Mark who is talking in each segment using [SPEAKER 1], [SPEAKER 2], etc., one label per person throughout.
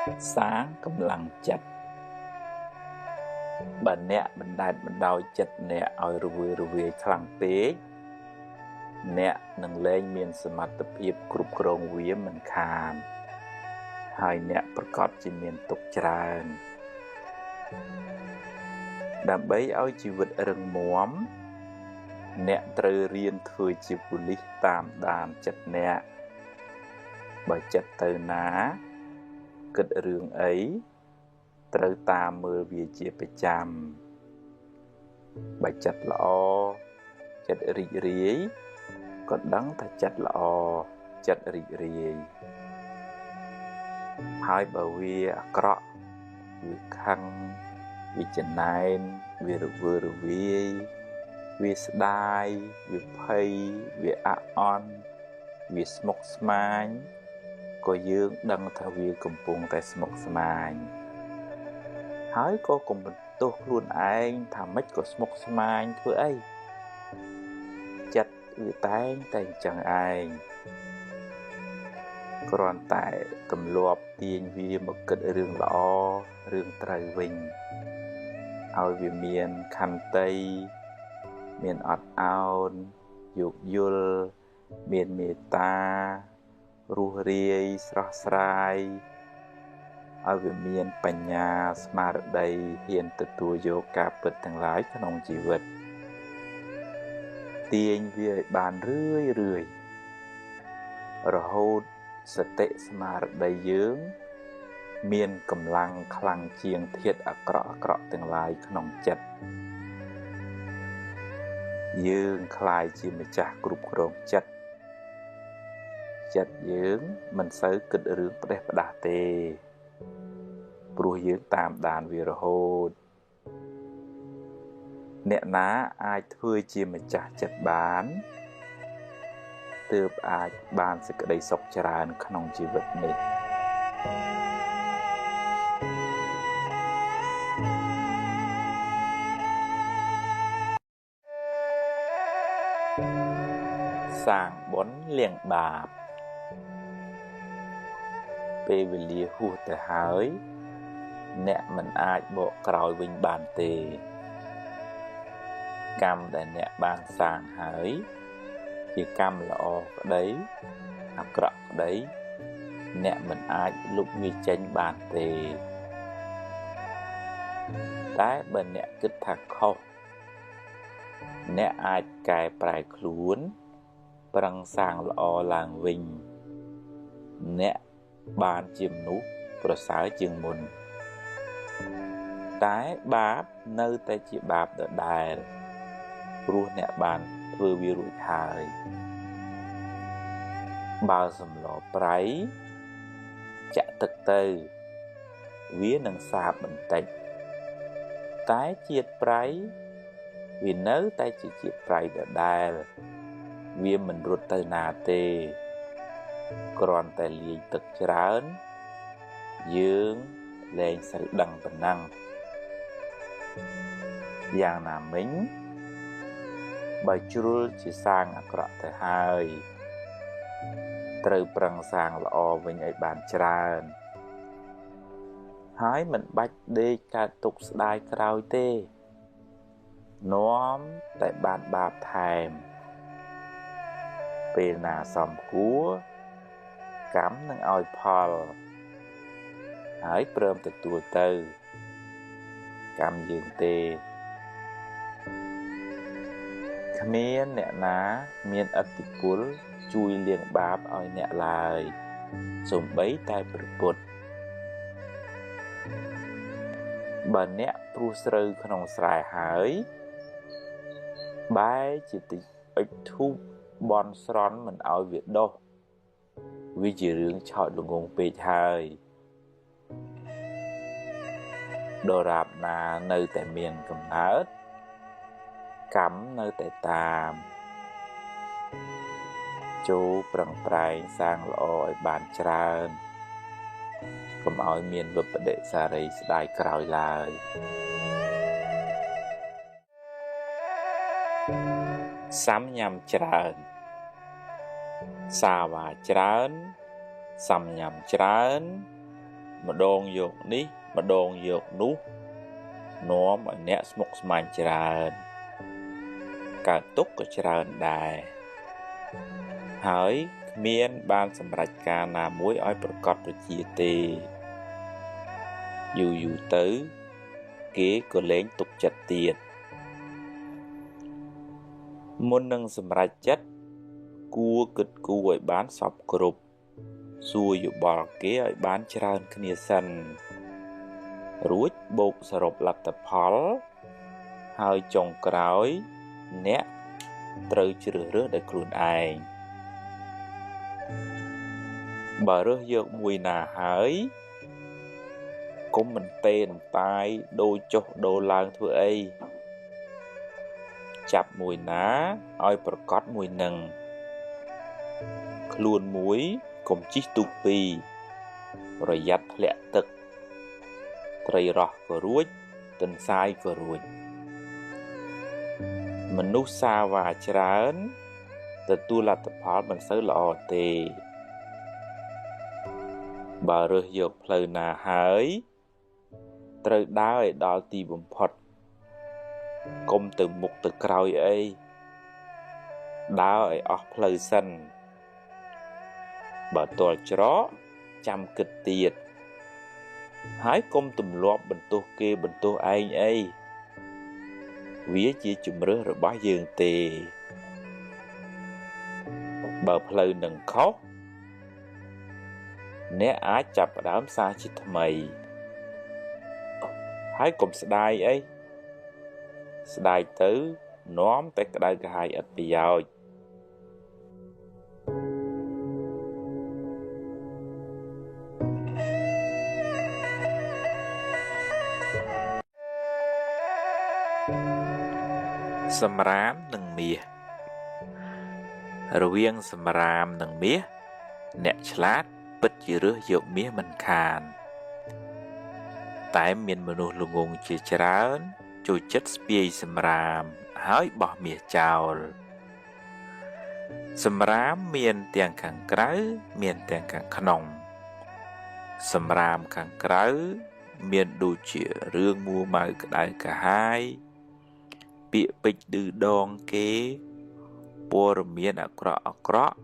[SPEAKER 1] សាងកម្លាំងចិត្តបើអ្នកបណ្ដែតបណ្ដោយចិត្តអ្នកឲ្យរវើរវាយខ្លាំងពេកអ្នកនឹងលែងមានសមត្ថភាពគ្រប់គ្រងវាមិនខានហើយអ្នកប្រកបជាមានទុក្ខច្រើនដើម្បីឲ្យជីវិតរឹងមាំអ្នកត្រូវរៀនធ្វើជាប៉ូលីសតាមដានចិត្តអ្នកបើចិត្តទៅណាគិតរឿងអីត្រូវតាមមើលវាជាប្រចាំបើចិត្តល្អចិត្តរីករាយក៏ដឹងថាចិត្តល្អចិត្តរីករាយហើយបើវាអាក្រក់វាខឹងវាចំណែនវារវើរវាយវាស្ដាយវាភ័យវាអាក់អន់វាស្មុគស្មាញក៏យើងដឹងថាវាកំពុងតែស្មុគស្មាញហើយក៏កុំបន្ទោសខ្លួនឯងថាម៉េចក៏ស្មុគស្មាញធ្វើអីចិត្តវាតែងតែអញ្ចឹងឯងគ្រាន់តែទម្លាប់ទាញវាមកគិតរឿងល្អរឿងត្រូវវិញឲ្យវាមានខន្តីមានអត់ឱនយោគយល់មានមេត្តារស់រាយស្រស់ស្រាយឲ្យវាមានបញ្ញាស្មារតីហ៊ានទទួលយកការពិតទាំងឡាយក្នុងជីវិតទាញវាឲ្យបានរឿយរឿយរហូតសតិស្មារតីយើងមានកម្លាំងខ្លាំងជាងធាតុអាក្រក់អាក្រក់ទាំងឡាយក្នុងចិត្តយើងក្លាយជាម្ចាស់គ្រប់គ្រងចិត្តចិត្តយើងមិនសូវគិតរឿងផ្ដេសផ្ដាស់ទេព្រោះយើងតាមដានវារហូតអ្នកណាអាចធ្វើជាម្ចាស់ចិត្តបានទើបអាចបានសេចក្តីសុខច្រើនក្នុងជីវិតនេះសាងបុណ្យលាងបាបពេលវេលាហួសទៅហើយអ្នកមិនអាចបកក្រោយវិញបានទេកម្មដែលអ្នកបានសាងហើយជាកម្មល្អក្តីអាក្រក់ក្តីអ្នកមិនអាចលុបវាចេញបានទេតែបើអ្នកគិតថាខុសអ្នកអាចកែប្រែខ្លួនប្រឹងសាងល្អឡើងវិញអ្នកបានជាមនុស្សប្រសើរជាងមុនតែបាបនៅតែជាបាបដដែលព្រោះអ្នកបានធ្វើវារួចហើយបើសម្លប្រៃចាក់ទឹកទៅវានឹងសាបបន្តិចតែជាតិប្រៃវានៅតែជាជាតិប្រៃដដែលវាមិនរត់ទៅណាទេគ្រាន់តែលាយទឹកច្រើនយើងលែងសូវដឹងប៉ុណ្ណឹងយ៉ាងណាមិញបើជ្រុលជាសាងអាក្រក់ទៅហើយត្រូវប្រឹងសាងល្អវិញឲ្យបានច្រើនហើយមិនបាច់ដេកកើតទុក្ខស្ដាយក្រោយទេនាំតែបានបាបថែមពេលណាសំគួរកម្មនឹងឲ្យផលហើយព្រមទទួលទៅកម្មយើងទេគ្មានអ្នកណាមានឥទ្ធិពលជួយលាងបាបឲ្យអ្នកឡើយសូម្បីតែព្រះពុទ្ធបើអ្នកព្រោះស្រូវក្នុងស្រែហើយបែរជាតិចអុជធូបបន់ស្រន់មិនឲ្យវាដុះវាជារឿងឆោតល្ងងពេកហើយដរាបណានៅតែមានកំណើតកម្មនៅតែតាមចូលប្រឹងប្រែងសាងល្អឲ្យបានច្រើនកុំឲ្យមានវិបដិសារីស្ដាយក្រោយឡើយសាំញ៉ាំច្រើនសាវ៉ាច្រើនសាំញ៉ាំច្រើន ម្ដងយកនេះម្ដងយកនោះនាំឲ្យអ្នកស្មុគស្មាញច្រើនកើតទុក្ខក៏ច្រើនដែរហើយគ្មានបានសម្រេចការណាមួយឲ្យប្រកបប្រជាទេយូរយូរទៅគេក៏លែងទុកចិត្តទៀតមុននឹងសម្រេចចិត្តគួរគិតគូរឲ្យបានសព្វគ្រប់សួរយោបល់គេឲ្យបានច្រើនគ្នាសិនរួចបូកសរុបលទ្ធផលហើយចុងក្រោយអ្នកត្រូវជ្រើសរើសដោយខ្លួនឯងបើរើសយកមួយណាហើយកុំមិនទេនតាយដូរចុះដូរឡើងធ្វើអីចាប់មួយណាឲ្យប្រកាសមួយនឹងខ្លួនមួយកុំជិះទូកពីរប្រយ័ត្នធ្លាក់ទឹកត្រីរស់ក៏រួចទន្សាយក៏រួចមនុស្សសាវ៉ាច្រើនទទួលលទ្ធផលមិនសូវល្អទេបើរើសយកផ្លូវណាហើយត្រូវដើរឲ្យដល់ទីបំផុតកុំទៅមុខទៅក្រោយអីដើរឲ្យអស់ផ្លូវសិនបើទាល់ច្រកចាំគិតទៀតហើយកុំទម្លាប់បន្ទោសគេបន្ទោសឯងអីវាជាជំរើសរបស់យើងទេបើផ្លូវនឹងខុសអ្នកអាចចាប់ផ្ដើមសារជាថ្មីហើយកុំស្ដាយអីស្ដាយទៅនាំតែក្តៅក្រហាយឥតប្រយោជន៍សម្រាមនិងមាសរវាងសម្រាមនិងមាសអ្នកឆ្លាតពិតជារើសយកមាសមិនខានតែមានមនុស្សល្ងង់ជាច្រើនចូលចិត្តស្ពាយសម្រាមហើយបោះមាសចោលសម្រាមមានទាំងខាងក្រៅមានទាំងខាងក្នុងសម្រាមខាងក្រៅមានដូចជារឿងមួម៉ៅក្តៅក្រហាយពាក្យពេចន៍ឌឺដងគេព័ត៌មានអាក្រក់អាក្រក់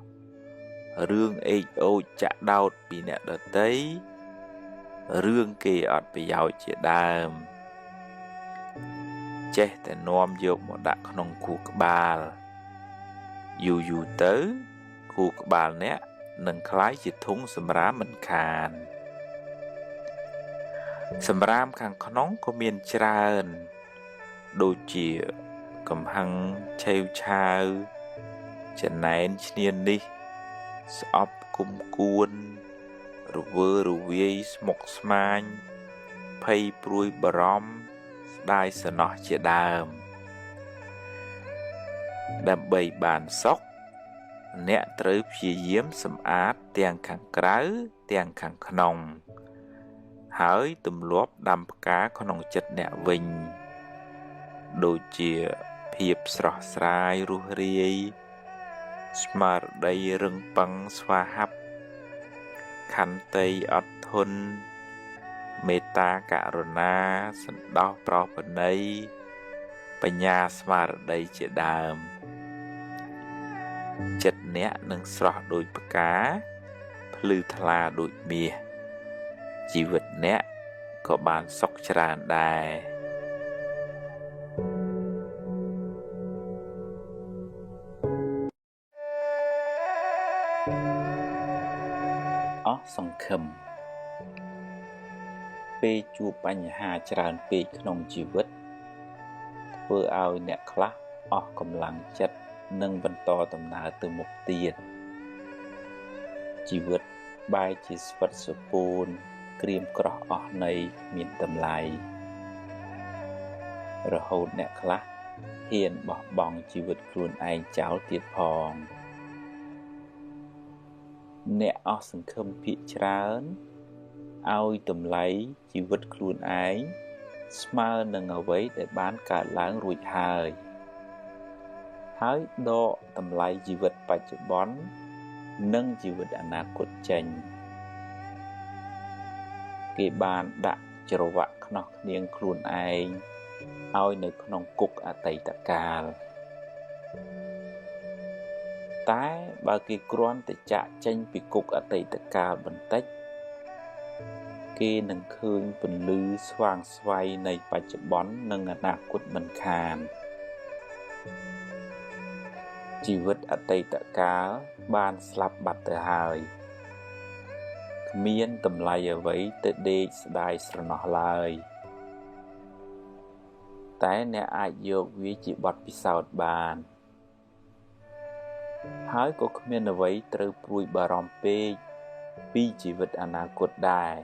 [SPEAKER 1] រឿងអេកអូចចាក់ដោតពីអ្នកដទៃរឿងគេអត់ប្រយោជន៍ជាដើមចេះតែនាំយកមកដាក់ក្នុងខួរក្បាលយូរយូរទៅខួរក្បាលអ្នកនឹងក្លាយជាធុងសម្រាមមិនខានសម្រាមខាងក្នុងក៏មានច្រើនដូចជាកំហឹងឆេវឆាវចំណែនឈ្នានីសស្អប់គុំគួនរវើរវាយស្មុគស្មាញភ័យព្រួយបារម្ភស្ដាយសំណោះជាដើមដើម្បីបានសុខអ្នកត្រូវព្យាយាមសម្អាតទាំងខាងក្រៅទាំងខាងក្នុងហើយទម្លាប់ដាំផ្កាក្នុងចិត្តអ្នកវិញដូចជាភាពស្រស់ស្រាយរួសរាយស្មារតីរឹងប៉ឹងស្វាហាប់ខន្តីអត់ធន់មេត្តាករុណាសន្តោសប្រោសប្រណីបញ្ញាស្មារតីជាដើមចិត្តអ្នកនឹងស្រស់ដូចផ្កាភ្លឺថ្លាដូចមាសជីវិតអ្នកក៏បានសុខច្រើនដែរអស់សង្ឃឹមពេលជួបបញ្ហាច្រើនពេកក្នុងជីវិតធ្វើឲ្យអ្នកខ្លះអស់កម្លាំងចិត្តនិងបន្តដំណើរទៅមុខទៀតជីវិតបែរជាស្វិតស្រពោនក្រៀមក្រោះអស់ន័យគ្មានតម្លៃរហូតអ្នកខ្លះហ៊ានបោះបង់ជីវិតខ្លួនឯងចោលទៀតផងអ្នកអស់សង្ឃឹមភាគច្រើនឲ្យតម្លៃជីវិតខ្លួនឯងស្មើនឹងអ្វីដែលបានកើតឡើងរួចហើយហើយដកតម្លៃជីវិតបច្ចុប្បន្ននិងជីវិតអនាគតចេញ គេបានដាក់ច្រវាក់ខ្នោះខ្នៀងខ្លួនឯងឲ្យនៅក្នុងគុកអតីតកាលតែបើគេគ្រាន់តែចាក់ចេញពីគុកអតីតកាលបន្តិចគេនឹងឃើញពន្លឺស្វាងស្វ័យនៃបច្ចុប្បន្ននិងអនាគតមិនខានជីវិតអតីតកាលបានស្លាប់បាត់ទៅហើយគ្មានតម្លៃអ្វីទៅដេកស្ដាយស្រណោះឡើយតែអ្នកអាចយកវាជាបទពិសោធន៍បានហើយក៏គ្មានអ្វីត្រូវព្រួយបារម្ភពេកពីជីវិតអនាគតដែរ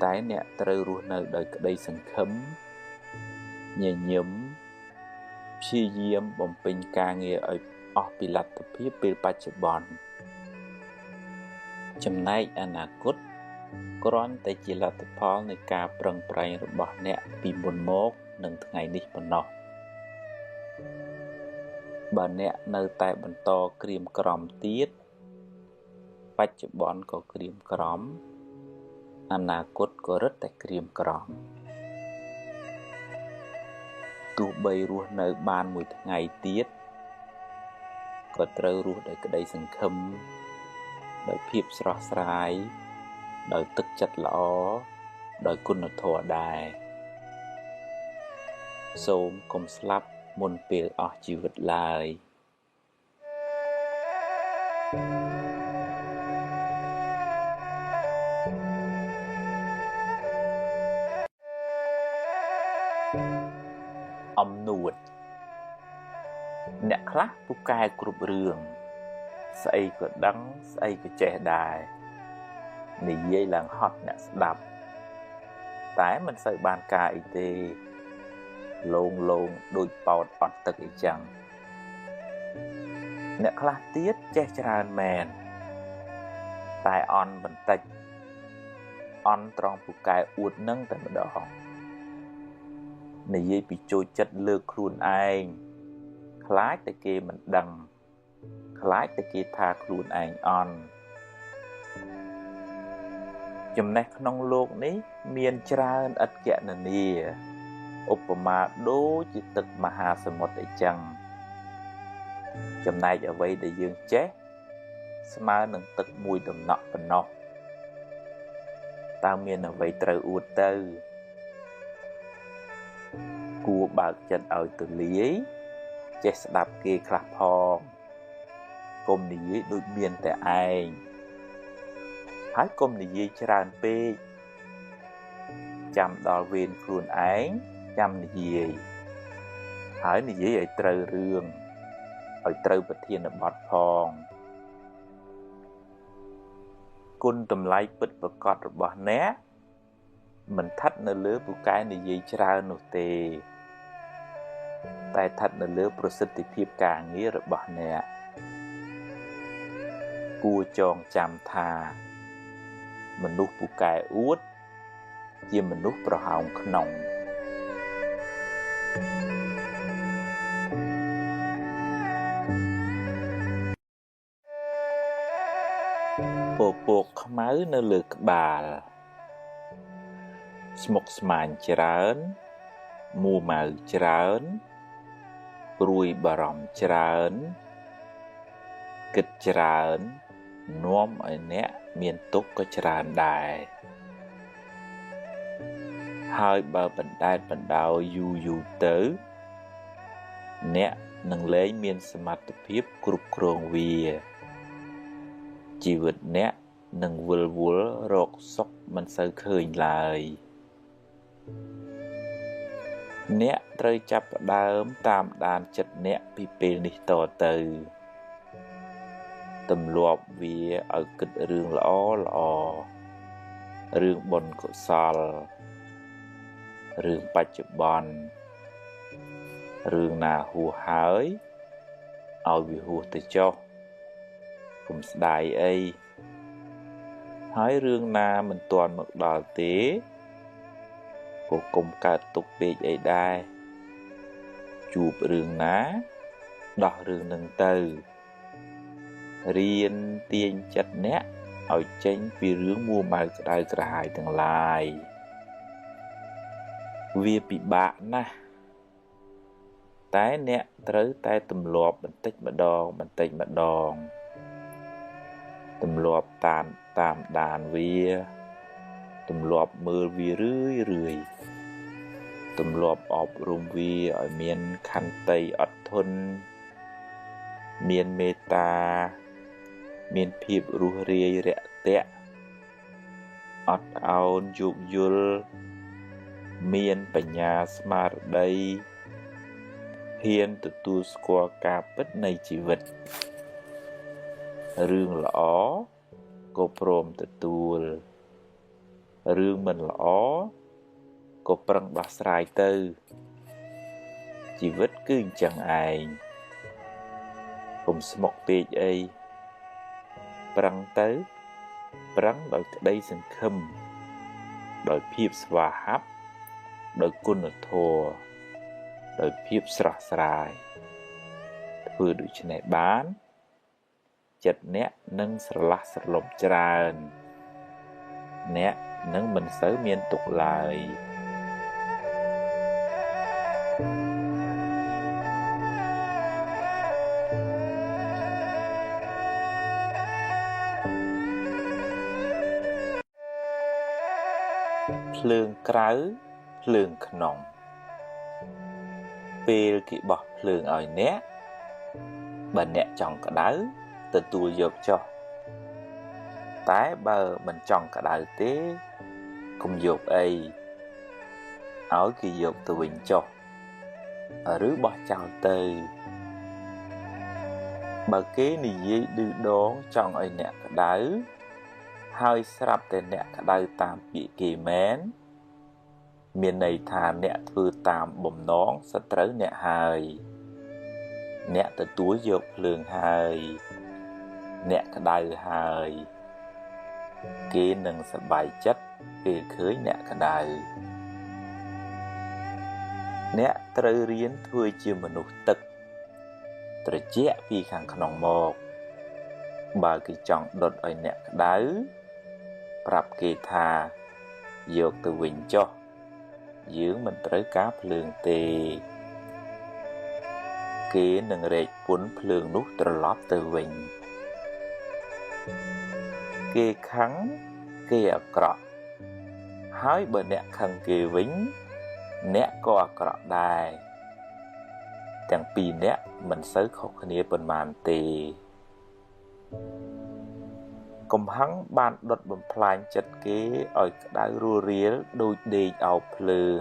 [SPEAKER 1] តែអ្នកត្រូវរស់នៅដោយក្តីសង្ឃឹមញញឹមព្យាយាមបំពេញការងារឲ្យអស់ពីលទ្ធភាពពេលបច្ចុប្បន្នចំណែកអនាគតគ្រាន់តែជាលទ្ធផលនៃការប្រឹងប្រែងរបស់អ្នកពីមុនមកនិងថ្ងៃនេះប៉ុណ្ណោះបើអ្នកនៅតែបន្តក្រៀមក្រំទៀតបច្ចុប្បន្នក៏ក្រៀមក្រំអនាគតក៏រឹតតែក្រៀមក្រំទោះបីរស់នៅបានមួយថ្ងៃទៀតក៏ត្រូវរស់ដោយក្តីសង្ឃឹមដោយភាពស្រស់ស្រាយដោយទឹកចិត្តល្អដោយគុណធម៌ដែរសូមកុំស្លាប់មុនពេលអស់ជីវិតឡើយអំនួតអ្នកខ្លះពូកែគ្រប់រឿងស្អីក៏ដឹងស្អីក៏ចេះដែរនិយាយឡើងហត់អ្នកស្ដាប់តែមិនសូវបានការអីទេលងលងដូចប៉ោតអត់ទឹកអីចឹងអ្នកខ្លះទៀតចេះច្រើនមែនតែអន់បន្តិចអន់ត្រង់ពូកែអួតនឹងតែម្ដងនិយាយពីចូលចិត្តលើកខ្លួនឯងខ្លាចតែគេមិនដឹងខ្លាចតែគេថាខ្លួនឯងអន់ចំណេះក្នុងលោកនេះមានច្រើនឥតគណនាឧបមាដូចជាទឹកមហាសមុទ្រអីចឹងចំណែកអ្វីដែលយើងចេះស្មើនឹងទឹកមួយដំណក់ប៉ុណ្ណោះតើមានអ្វីត្រូវអួតទៅគួរបើកចិត្តឲ្យទូលាយចេះស្ដាប់គេខ្លះផងកុំនិយាយដូចមានតែឯងហើយកុំនិយាយច្រើនពេកចាំដល់វេនខ្លួនឯងចាំនិយាយហើយនិយាយឲ្យត្រូវរឿងឲ្យត្រូវប្រធានបទផងគុណតម្លៃពិតប្រាកដរបស់អ្នកមិនស្ថិតនៅលើពូកែនិយាយច្រើននោះទេតែស្ថិតនៅលើប្រសិទ្ធភាពការងាររបស់អ្នកគួរចងចាំថាមនុស្សពូកែអួតជាមនុស្សប្រហោងក្នុងពពកខ្មៅនៅលើក្បាលស្មុគស្មាញច្រើនមួម៉ៅច្រើនព្រួយបារម្ភច្រើនគិតច្រើននាំឲ្យអ្នកមានទុក្ខក៏ច្រើនដែរហើយបើបណ្ដែតបណ្ដោយយូរយូរទៅអ្នកនឹងលែងមានសមត្ថភាពគ្រប់គ្រងវាជីវិតអ្នកនឹងវិលវល់រកសុខមិនសូវឃើញឡើយអ្នកត្រូវចាប់ផ្ដើមតាមដានចិត្តអ្នកពីពេលនេះតទៅទម្លាប់វាឲ្យគិតរឿងល្អល្អរឿងបុណ្យកុសលរឿងបច្ចុប្បន្នរឿងណាហួសហើយឲ្យវាហួសទៅចុះកុំស្ដាយអីហើយរឿងណាមិនទាន់មកដល់ទេក៏កុំកើតទុកពេកអីដែរជួបរឿងណាដោះរឿងនឹងទៅរៀនទាញចិត្តអ្នក ឲ្យចេញពីរឿងមួម៉ៅក្តៅក្រហាយទាំងឡាយវាពិបាកណាស់តែអ្នកត្រូវតែទម្លាប់បន្តិចម្ដងបន្តិចម្ដងទម្លាប់តាមដានវាទម្លាប់មើលវារឿយរឿយទម្លាប់អប់រំវាឲ្យមានខន្តីអត់ធន់មានមេត្តាមានភាពរួសរាយរាក់ទាក់អត់ឱនយោគយល់មានបញ្ញាស្មារតីហ៊ានទទួលស្គាល់ការពិតនៃជីវិតរឿងល្អក៏ព្រមទទួលរឿងមិនល្អក៏ប្រឹងដោះស្រាយទៅជីវិតគឺអញ្ចឹងឯងកុំស្មុគពេកអីប្រឹងទៅប្រឹងដោយក្តីសង្ឃឹមដោយភាពស្វាហាប់ដោយគុណធម៌ដោយភាពស្រស់ស្រាយធ្វើដូច្នេះបានចិត្តអ្នកនឹងស្រឡះស្រលប់ច្រើនអ្នកនឹងមិនសូវមានទុក្ខឡើយភ្លើងក្រៅភ្លើងក្នុងពេលគេបោះភ្លើងឲ្យអ្នកបើអ្នកចង់ក្តៅទទួលយកចុះតែបើមិនចង់ក្តៅទេកុំយកអីឲ្យគេយកទៅវិញចុះឬបោះចោលទៅបើគេនិយាយឌឺដងចង់ឲ្យអ្នកក្តៅហើយស្រាប់តែអ្នកក្តៅតាមពាក្យគេមែនមានន័យថាអ្នកធ្វើតាមបំណងសត្រូវអ្នកហើយអ្នកទទួលយកភ្លើងហើយអ្នកក្តៅហើយគេនឹងសប្បាយចិត្តពេលឃើញអ្នកក្តៅអ្នកត្រូវរៀនធ្វើជាមនុស្សទឹកត្រជាក់ពីខាងក្នុងមកបើគេចង់ដុតឲ្យអ្នកក្តៅប្រាប់គេថាយកទៅវិញចុះយើងមិនត្រូវការភ្លើងទេគេនឹងរែកពន្ធភ្លើងនោះត្រឡប់ទៅវិញគេខឹងគេអាក្រក់ហើយបើអ្នកខឹងគេវិញអ្នកក៏អាក្រក់ដែរទាំងពីរអ្នកមិនសូវខុសគ្នាប៉ុន្មានទេកំហឹងបានដុតបំផ្លាញចិត្តគេឲ្យក្តៅរស់រាលដូចដេកអោបភ្លើង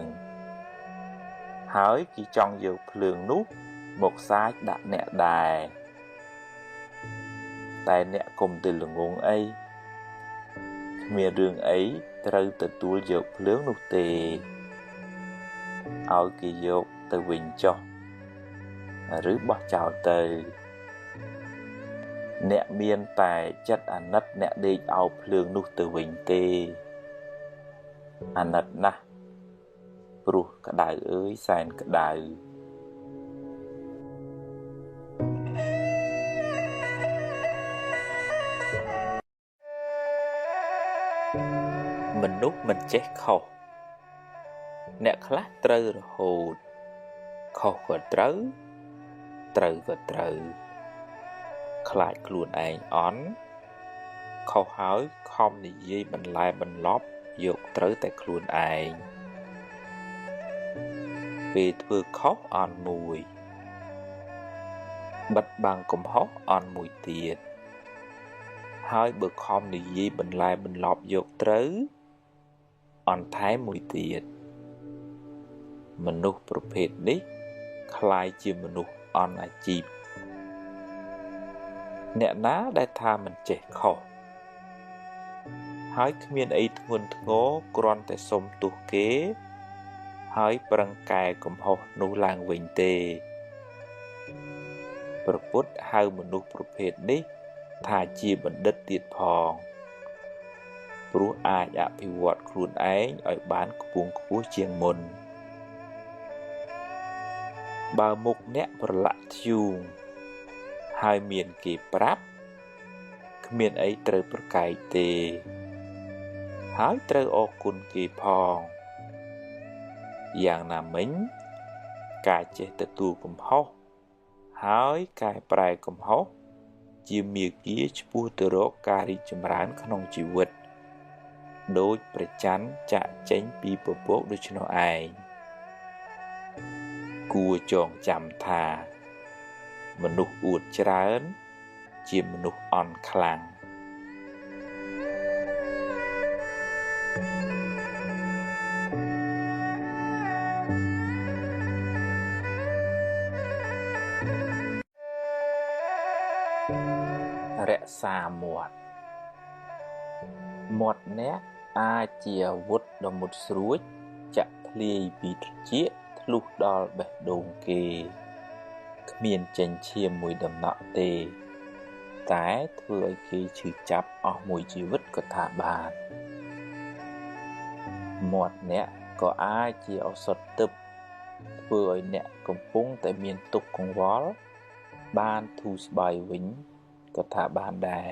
[SPEAKER 1] ហើយគេចង់យកភ្លើងនោះមកសាចដាក់អ្នកដែរតែអ្នកកុំទៅល្ងងអីគ្មានរឿងអីត្រូវទទួលយកភ្លើងនោះទេឲ្យគេយកទៅវិញចុះឬបោះចោលទៅអ្នកមានតែចិត្តអាណិតអ្នកដេកអោបភ្លើងនោះទៅវិញទេអាណិតណាស់ព្រោះក្តៅអើយសែនក្តៅមនុស្សមិនចេះខុសអ្នកខ្លះត្រូវរហូតខុសក៏ត្រូវត្រូវក៏ត្រូវខ្លាចខ្លួនឯងអន់ខុសហើយខំនិយាយបន្លែបន្លប់យកត្រូវតែខ្លួនឯងពេលធ្វើខុសអន់មួយបិទបាំងកំហុសអន់មួយទៀតហើយបើខំនិយាយបន្លែបន្លប់យកត្រូវអន់ថែមមួយទៀតមនុស្សប្រភេទនេះក្លាយជាមនុស្សអន់អាជីពអ្នកណាដែលថាមិនចេះខុសហើយគ្មានអីធ្ងន់ធ្ងរគ្រាន់តែសុំទោសគេហើយប្រឹងកែកំហុសនោះឡើងវិញទេព្រះពុទ្ធហៅមនុស្សប្រភេទនេះថាជាបណ្ឌិតទៀតផងព្រោះអាចអភិវឌ្ឍខ្លួនឯងឲ្យបានខ្ពង់ខ្ពស់ជាងមុនបើមុខអ្នកប្រឡាក់ធ្យូងហើយមានគេប្រាប់ គ្មានអីត្រូវប្រកែកទេហើយត្រូវអរគុណគេផងយ៉ាងណាមិញការចេះទទួលកំហុសហើយកែប្រែកំហុសជាមាគ៌ាឆ្ពោះទៅរកការរីកចម្រើនក្នុងជីវិតដូចព្រះច័ន្ទចាក់ចេញពីពពកដូច្នោះឯងគួរចងចាំថាមនុស្សអួតច្រើនជាមនុស្សអន់ខ្លាំងរក្សាមាត់មាត់អ្នកអាចជាអាវុធដ៏មុតស្រួចចាក់ធ្លាយពីត្រចៀកធ្លុះដល់បេះដូងគេគ្មានចេញឈាមមួយដំណក់ទេតែធ្វើឲ្យគេឈឺចាប់អស់មួយជីវិតក៏ថាបានមាត់អ្នកក៏អាចជាឱសថទិព្វធ្វើឲ្យអ្នកកំពុងតែមានទុក្ខកង្វល់បានធូរស្បើយវិញក៏ថាបានដែរ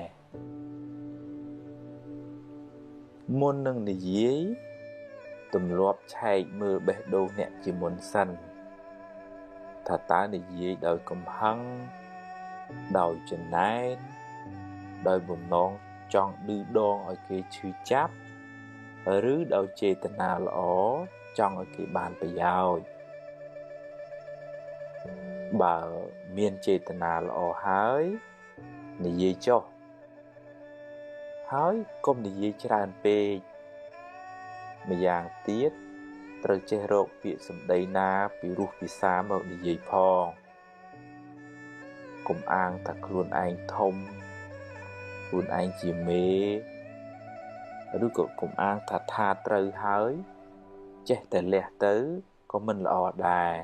[SPEAKER 1] មុននឹងនិយាយទម្លាប់ឆែកមើលបេះដូងអ្នកជាមុនសិនថាតើនិយាយដោយកំហឹងដោយចំណែនដោយបំណងចង់ឌឺដងឲ្យគេឈឺចាប់ឬដោយចេតនាល្អចង់ឲ្យគេបានប្រយោជន៍បើមានចេតនាល្អហើយនិយាយចុះហើយកុំនិយាយច្រើនពេកម្យ៉ាងទៀតត្រូវចេះរកពាក្យសម្ដីណាពីរោះពិសាមកនិយាយផងកុំអាងថាខ្លួនឯងធំខ្លួនឯងជាមេឬក៏កុំអាងថាត្រូវហើយចេះតែលះទៅក៏មិនល្អដែរ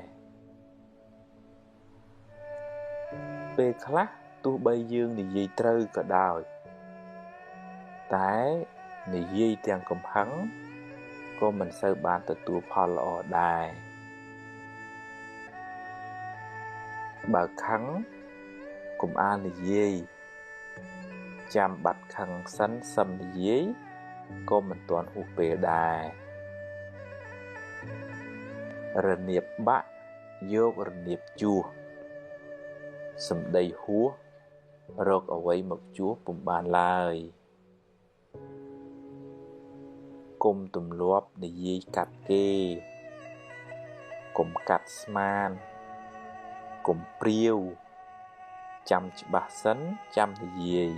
[SPEAKER 1] ពេលខ្លះទោះបីយើងនិយាយត្រូវក៏ដោយតែនិយាយទាំងកំហឹងក៏មិនសូវបានទទួលផលល្អដែរបើខឹងកុំអាលនិយាយចាំបាត់ខឹងសិនសឹមនិយាយក៏មិនទាន់ហួសពេលដែររនៀបបាក់យករនៀបជួសសម្ដីហួសរកអ្វីមកជួសពុំបានឡើយកុំទម្លាប់និយាយកាត់គេកុំកាត់ស្មានកុំព្រាវចាំច្បាស់សិនចាំនិយាយ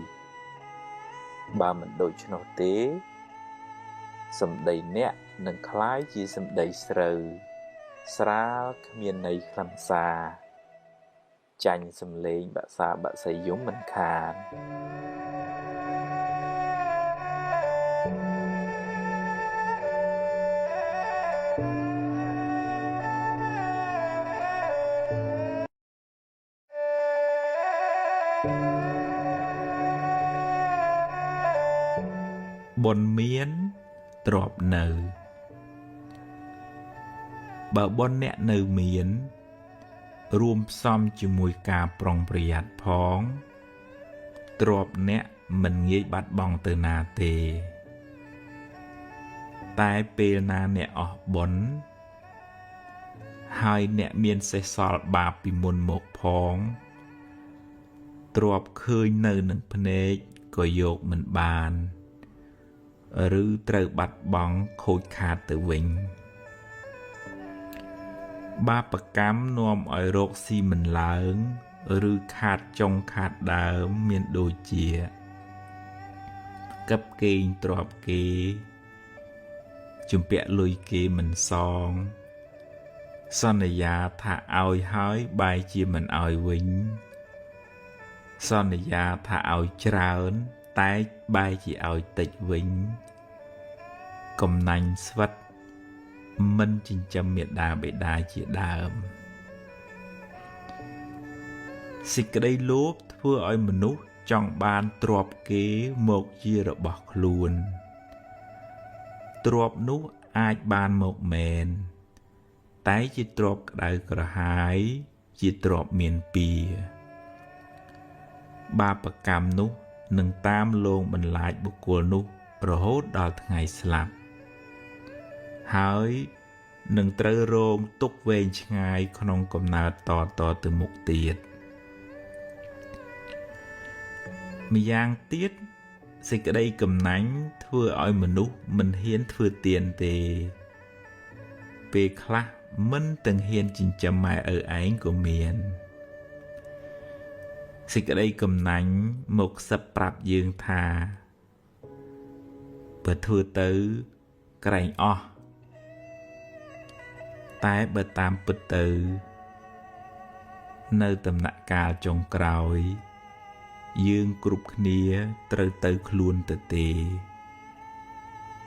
[SPEAKER 1] បើមិនដូច្នោះទេសម្ដីអ្នកនឹងក្លាយជាសម្ដីស្រូវស្រាលគ្មានន័យខ្លឹមសារចាញ់សំឡេងបាក់សាបាក់សីយំមិនខាន
[SPEAKER 2] បុណ្យមានទ្រព្យនៅបើបុណ្យអ្នកនៅមានរួមផ្សំជាមួយការប្រុងប្រយ័ត្នផងទ្រព្យអ្នកមិនងាយបាត់បង់ទៅណាទេតែពេលណាអ្នកអស់បុណ្យហើយអ្នកមានសេះសល់បាបពីមុនមកផងទ្រព្យឃើញនៅនឹងភ្នែកក៏យកមិនបានឬត្រូវបាត់បង់ខូចខាតទៅវិញបាបកម្មនាំឲ្យរកស៊ីមិនឡើងឬខាតចុងខាតដើមមានដូចជាកឹបកេងទ្រព្យគេជំពាក់លុយគេមិនសងសន្យាថាឲ្យហើយបែរជាមិនឲ្យវិញសន្យាថាឲ្យច្រើនតែបែរជាឲ្យតិចវិញកំណាញ់ស្វិតមិនចិញ្ចឹមមាតាបិតាជាដើមសេចក្តីលោភធ្វើឲ្យមនុស្សចង់បានទ្រព្យគេមកជារបស់ខ្លួនទ្រព្យនោះអាចបានមកមែនតែជាទ្រព្យក្តៅក្រហាយជាទ្រព្យមានពៀបាបកម្មនោះ នឹងតាមលងបន្លាចបុគ្គលនោះរហូតដល់ថ្ងៃស្លាប់ហើយនឹងត្រូវរងទុក្ខវែងឆ្ងាយក្នុងកំណើតតៗទៅមុខទៀតម្យ៉ាងទៀតសេចក្តីកំណាញ់ធ្វើឲ្យមនុស្សមិនហ៊ានធ្វើទានទេពេលខ្លះមិនទាំងហ៊ានចិញ្ចឹមម៉ែឪឯងក៏មានសេចក្តីកំណាញ់មកសឹបប្រាប់យើងថាបើធ្វើទៅក្រែងអស់តែបើតាមពិតទៅនៅដំណាក់កាលចុងក្រោយយើងគ្រប់គ្នាត្រូវទៅខ្លួនទៅទេ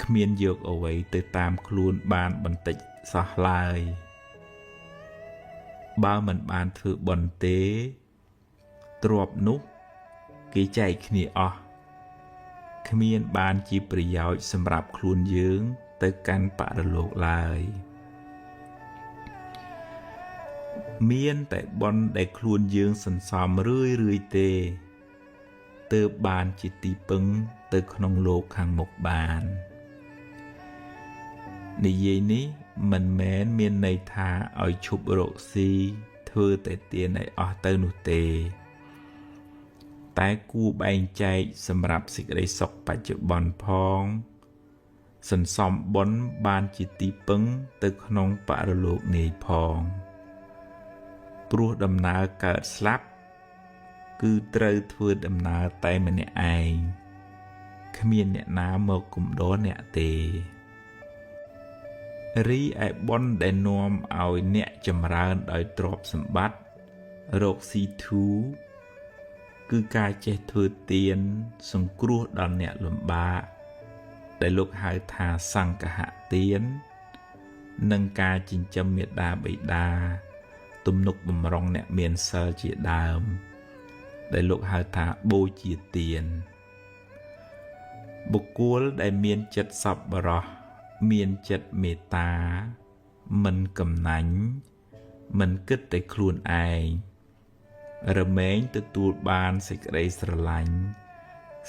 [SPEAKER 2] គ្មានយកអ្វីទៅតាមខ្លួនបានបន្តិចសោះឡើយបើមិនបានធ្វើបុណ្យទេទ្រព្យនោះគេចែកគ្នាអស់គ្មានបានជាប្រយោជន៍សម្រាប់ខ្លួនយើងទៅកាន់បរលោកឡើយមានតែបុណ្យដែលខ្លួនយើងសន្សំរឿយៗទេទើបបានជាទីពឹងទៅក្នុងលោកខាងមុខបាននិយាយនេះមិនមែនមានន័យថាឲ្យឈប់រកស៊ីធ្វើតែទានឲ្យអស់ទៅនោះទេតែគួរបែងចែកសម្រាប់សេចក្តីសុខបច្ចុប្បន្នផងសន្សំបុណ្យបានជាទីពឹងទៅក្នុងបរលោកនាយផងព្រោះដំណើរកើតស្លាប់គឺត្រូវធ្វើដំណើរតែម្នាក់ឯងគ្មានអ្នកណាមកគំដរអ្នកទេរីឯបុណ្យដែលនាំឲ្យអ្នកចម្រើនដោយទ្រព្យសម្បត្តិរកស៊ីធូរគឺការចេះធ្វើទានសង្គ្រោះដល់អ្នកលំបាកដែលលោកហៅថាសង្ឃហទាននិងការចិញ្ចឹមមាតាបិតាទំនុកបំរុងអ្នកមានសិលជាដើមដែលលោកហៅថាបូជាទានបុគ្គលដែលមានចិត្តសប្បុរសមានចិត្តមេត្តាមិនកំណាញ់មិនគិតតែខ្លួនឯងរមែងទទួលបានសេចក្តីស្រឡាញ់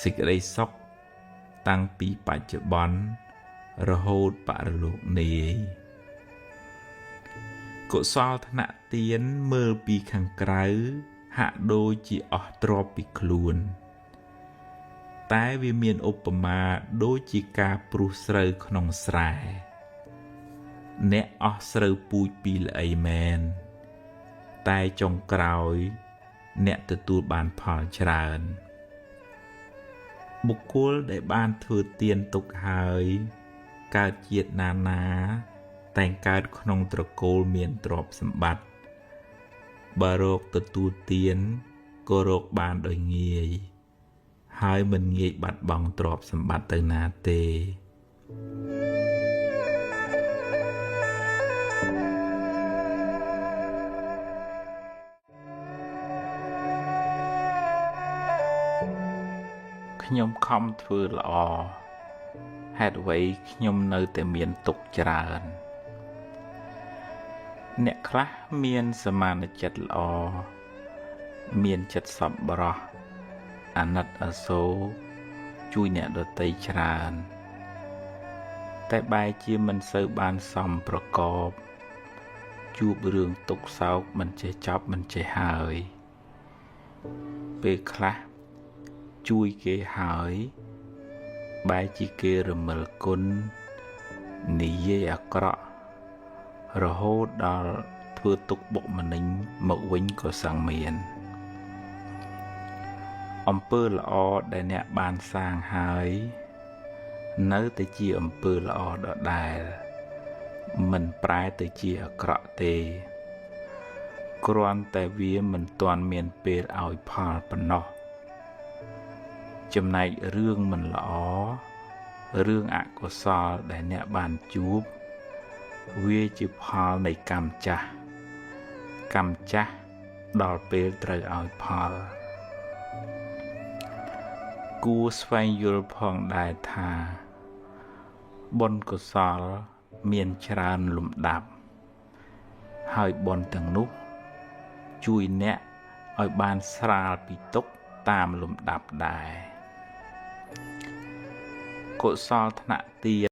[SPEAKER 2] សេចក្តីសុខតាំងពីបច្ចុប្បន្នរហូតបរលោកនាយកុសលថ្នាក់ទានមើលពីខាងក្រៅហាក់ដូចជាអស់ទ្រព្យពីខ្លួនតែវាមានឧបមាដូចជាការព្រុសស្រូវក្នុងស្រែអ្នកអស់ស្រូវពូជពីល្អីមែនតែចុងក្រោយអ្នកទទួលបានផលច្រើនបុគ្គលដែលបានធ្វើទានទុកហើយកើតជាតិណាណាតែងកើតក្នុងត្រកូលមានទ្រព្យសម្បត្តិបើរកទទួលទានក៏រកបានដោយងាយហើយមិនងាយបាត់បង់ទ្រព្យសម្បត្តិទៅណាទេខ្ញុំខំធ្វើល្អហេតុអ្វីខ្ញុំនៅតែមានទុក្ខច្រើនអ្នកខ្លះមានសមានចិត្តល្អមានចិត្តសប្បុរសអាណិតអាសូរជួយអ្នកដទៃច្រើនតែបែរជាមិនសូវបានសមប្រកបជួបរឿងទុក្ខសោកមិនចេះចប់មិនចេះហើយពេលខ្លះជួយគេហើយបែរជាគេរមិលគុណនិយាយអាក្រក់រហូតដល់ធ្វើទុក្ខបុកម្នេញមកវិញក៏សឹងមានអំពើល្អដែលអ្នកបានសាងហើយនៅតែជាអំពើល្អដដែលមិនប្រែទៅជាអាក្រក់ទេគ្រាន់តែវាមិនទាន់មានពេលឲ្យផលប៉ុណ្ណោះចំណែករឿងមិនល្អរឿងអកុសលដែលអ្នកបានជួបវាជាផលនៃកម្មចាស់កម្មចាស់ដល់ពេលត្រូវឲ្យផលគួរស្វែងយល់ផងដែរថាបុណ្យកុសលមានច្រើនលំដាប់ហើយបុណ្យទាំងនោះជួយអ្នកឲ្យបានស្រាលពីទុក្ខតាមលំដាប់ដែរ កុសលថ្នាក់ទា